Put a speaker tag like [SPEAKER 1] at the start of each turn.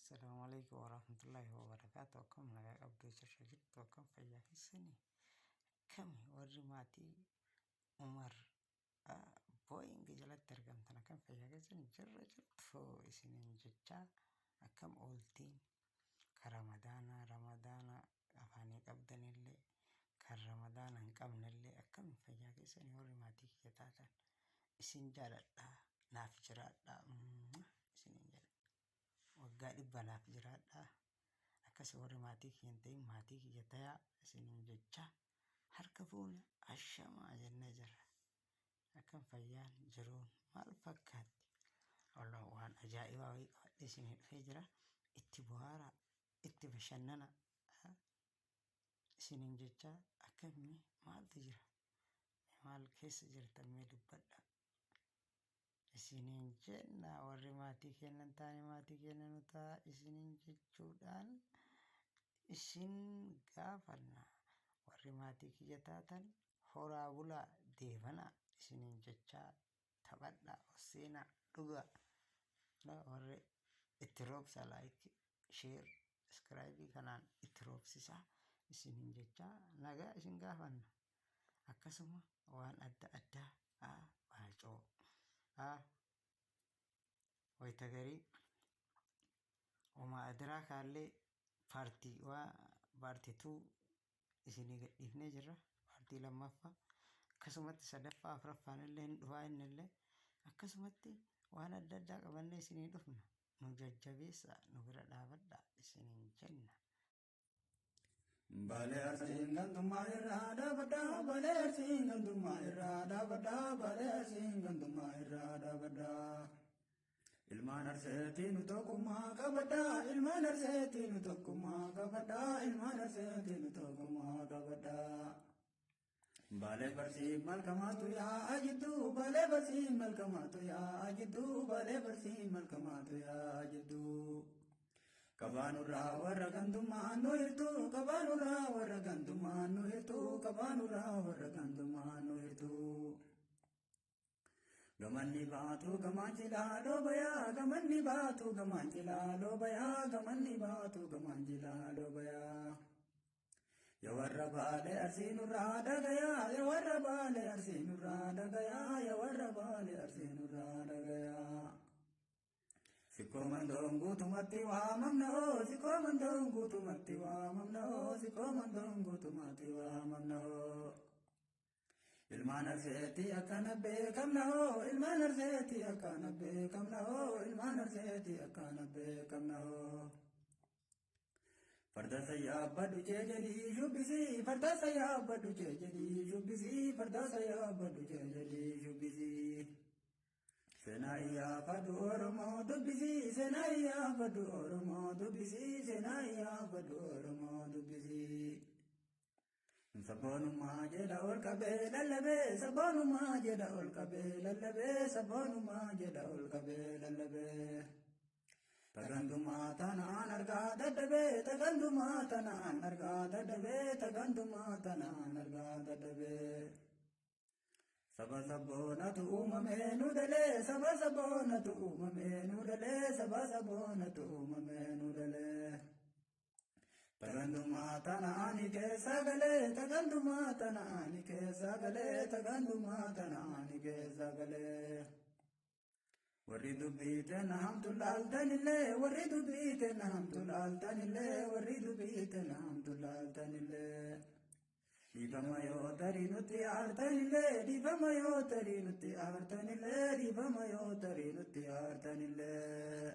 [SPEAKER 1] Assalaamu alaikum warahmatullahi wabarakaatu. Akkam nagaa qabduu, jirra jirtu? Akkam fayyaa keessanii? Akkami warri maatii Umar Booying jalatti argamtan, akkam fayyaa keessanii, jirra jirtu isiniin jechaa, akkam ooltiin ka Ramadaana, Ramadaana afaanii qabdanillee, kan Ramadaana hin qabnellee, akkam fayyaa keessanii? Warri maatii kiyya taatan isin jaaladhaa, naaf jiraadhaa isiniin jedha. Waggaa 100 naaf jiraadhaa. Akkasi warri maatii kiyya hin ta'in maatii kiyya tayaa isiniin jecha, harka fuune, ashamaa jennee jirra. Akkam fayyaan, jiruun maal fakkaatti? Wallah, waan ajaa'ibaa wayii qabadhee isinii dhufee jira. Itti bohaaraa, itti bashannana isiniin jecha, akkamii, maaltu jira? Maal keessa jirtan, mee dubbadha isiniin jenna. Warri maatii keenya hin taane maatii keenya nu ta'a isiniin jechuudhaan isin gaafanna. Warri maatii kiyya taatan horaa bulaa deebanaa isiniin jechaa, taphadhaa, seenaa dhugaa, warri itti roobsa, like, share, subscribe kanaan itti roobsisaa isiniin jechaa, nagaa isin gaafanna. Akkasuma waan adda addaa baacoo wayita garii homaa adiraa kaallee part waa part 2 isinii gadhiifnee jirra. Part lammaffaa, akkasumatti sadaffaa, afuraffaan illee hin dhufaa. Inni illee akkasumatti waan adda addaa qabannee isinii dhufna. Nu jajjabeessaa, nu bira dhaabadhaa isiniin jenna.
[SPEAKER 2] Baalee Arsiin gantummaa irraa dhaabadhaa. Baalee Arsiin gantummaa irraa dhaabadhaa. Baalee Arsiin gantummaa irraa dhaabadhaa. Ilmaan Arseetii nu tokkummaa qabadhaa. Ilmaan Arseetii nu tokkummaa qabadhaa. Ilmaan Arseetii nu tokkummaa qabadhaa. Baalee barsii malkamaatu yaa'aa jidduu. Baalee barsii malkamaatu yaa'aa jidduu. Baalee barsii malkamaatu yaa'aa jidduu. Qabaanurraa warra gantummaa nu hirtu. Qabaanurraa warra gantummaa nu hirtu. Qabaanurraa warra gantummaa nu hirtu. Gamanni baatu gamaan jilaa loobayaa. Gamanni baatu gamaan jilaa loobayaa. Gamanni baatu gamaan jilaa loobayaa. Ya warra Baalee Arsii nurraa dhagayaa. Ya warra Baalee Arsii nurraa dhagayaa. Ya warra Baalee Arsii nurraa dhagayaa. Sikkoo Mandoon guutumatti waamamna hoo. Sikkoo Mandoon guutumatti waamamna hoo. Sikkoo Mandoon guutumatti waamamna hoo. Ilmaan Arseetti akkana beekamna hoo. Ilmaan Arseetti akkana beekamna hoo. Ilmaan Arseetti akkana beekamna hoo. Farda sayyaabadhu jedhii shubbisii. Farda sayyaabadhu jedhii shubbisii. Farda sayyaabadhu jedhii shubbisii. Seenaa iyyaafadhu Oromoo dubbisii. Seenaa iyyaafadhu Oromoo dubbisii. Seenaa iyyaafadhu Oromoo dubbisii. Sabboonummaa jedha ol qabee lallabee. Sabboonummaa jedha ol qabee lallabee. Sabboonummaa jedha ol qabee lallabee. Tagandumaa tanaan argaa dadhabee. Tagandumaa tanaan argaa dadhabee. Tagandumaa tanaan argaa dadhabee. Saba sabboonatu uumamee nu dalee. Saba sabboonatu uumamee nu dalee. Saba sabboonatu uumamee nu dalee. Tagandumaa tanaani keessa galee. Tagandumaa tanaani keessa galee. Tagandumaa tanaani keessa galee. Warri dubbii tena hamtu laaltanillee. Warri dubbii tena hamtu laaltanillee. Warri dubbii tena hamtu laaltanillee. Dhiifama yoo tarii nutti aartanillee. Dhiifama yoo tarii nutti aartanillee. Dhiifama yoo tarii nutti aartanillee.